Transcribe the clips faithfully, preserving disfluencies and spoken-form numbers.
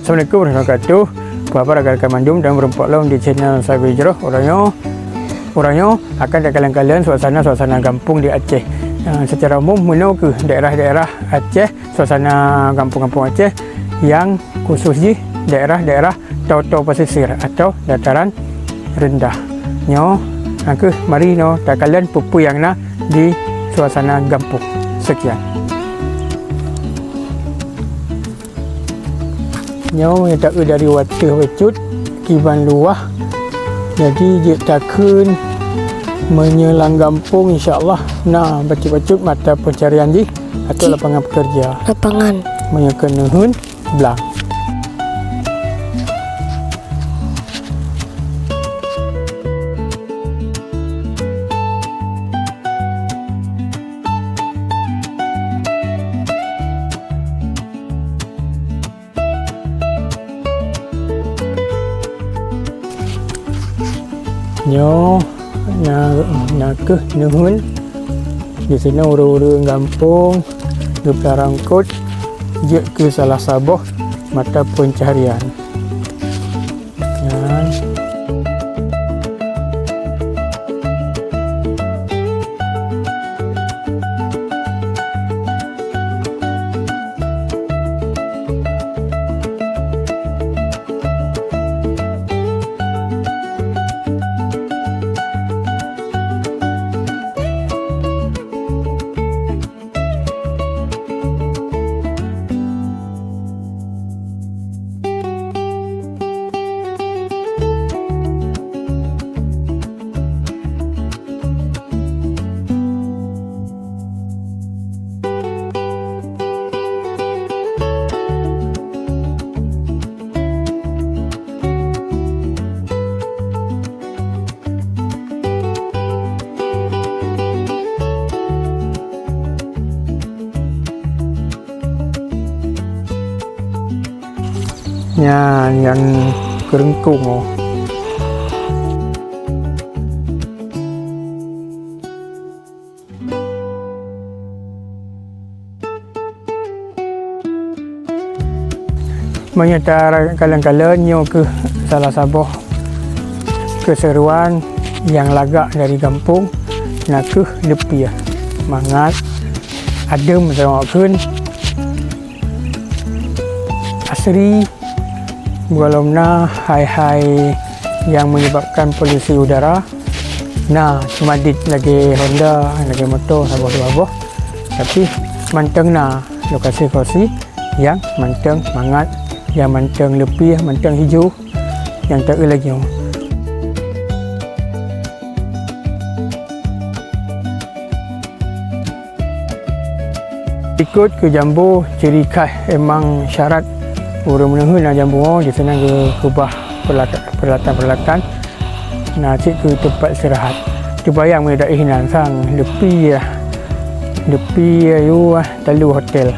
Assalamualaikum warahmatullahi wabarakatuh. Apa khabar rekan-rekan mandum dan meureumpok lom di channel Sabe Jroh. Uroe nyoe, uroe nyoe akan takalon-kalon suasana-suasana gampông di Aceh. Eh, secara umum, meunoe keuh daerah-daerah Aceh, suasana gampông-gampông Aceh nyang khusus jih daerah-daerah toe-toe pesisir atau dataran rendah. Nyoe, nyang keuh mari nyoe takalon peue-peue nyang na di suasana gampông. Sekian. Nyoe nyang taeu dari watèe bacut kiban luwah. Jadi jeuet takheun meunyoe lam gampông, insya Allah na bacut-bacut mata pencarian jih atau lapangan pekerja. Lapangan. Meunyoe keuneuk blang. Nyoe na, na keuh neuheun. Di sinoe ureueng-ureueng gampông geupeulara eungkôt jeuet keu salah saboh mata peuncaharian. Nyan. Nyan nyang keureungkung, oh. Meunyoe takalon-kalon, nyoe keuh salah saboh keuseuruan nyang lagak dari gampông, nakeuh leupie, mangat, adem, seurang awak kheun, asri, gohlom na hai-hai nyang menyebabkan polusi udara. Na, cuma dit lagèe Honda, lagèe moto, saboh dua boh. Tapi mantong na lokasi-lokasi nyang mantong mangat, nyang mantong leupie, mantong ijo, nyang taeu lagèe nyoe. Ikot keu jambo, ciri khas emang syarat ureueng meuneuheun lam jambo nyoe, di sinan geukeubah peuralatan-peuralatan, na cit keu teumpat istirahat. Teubayang meunyoe daerah nan sang leupie, leupie, yue, talu hotel.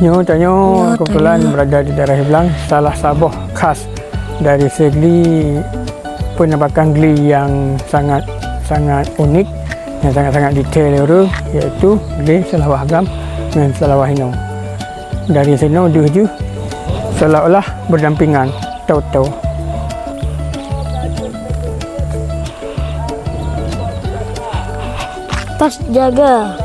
Nyoe tanyoe kebetulan berada di daerah Iblang, salah saboh khas dari segi penampakan gli yang sangat-sangat unik, yang sangat-sangat detail ureueng, iaitu gli Seulawah Agam ngon Seulawah Inong. Dari sinoe deuh jeuh seolah-olah berdampingan, toe-toe. Pas jaga.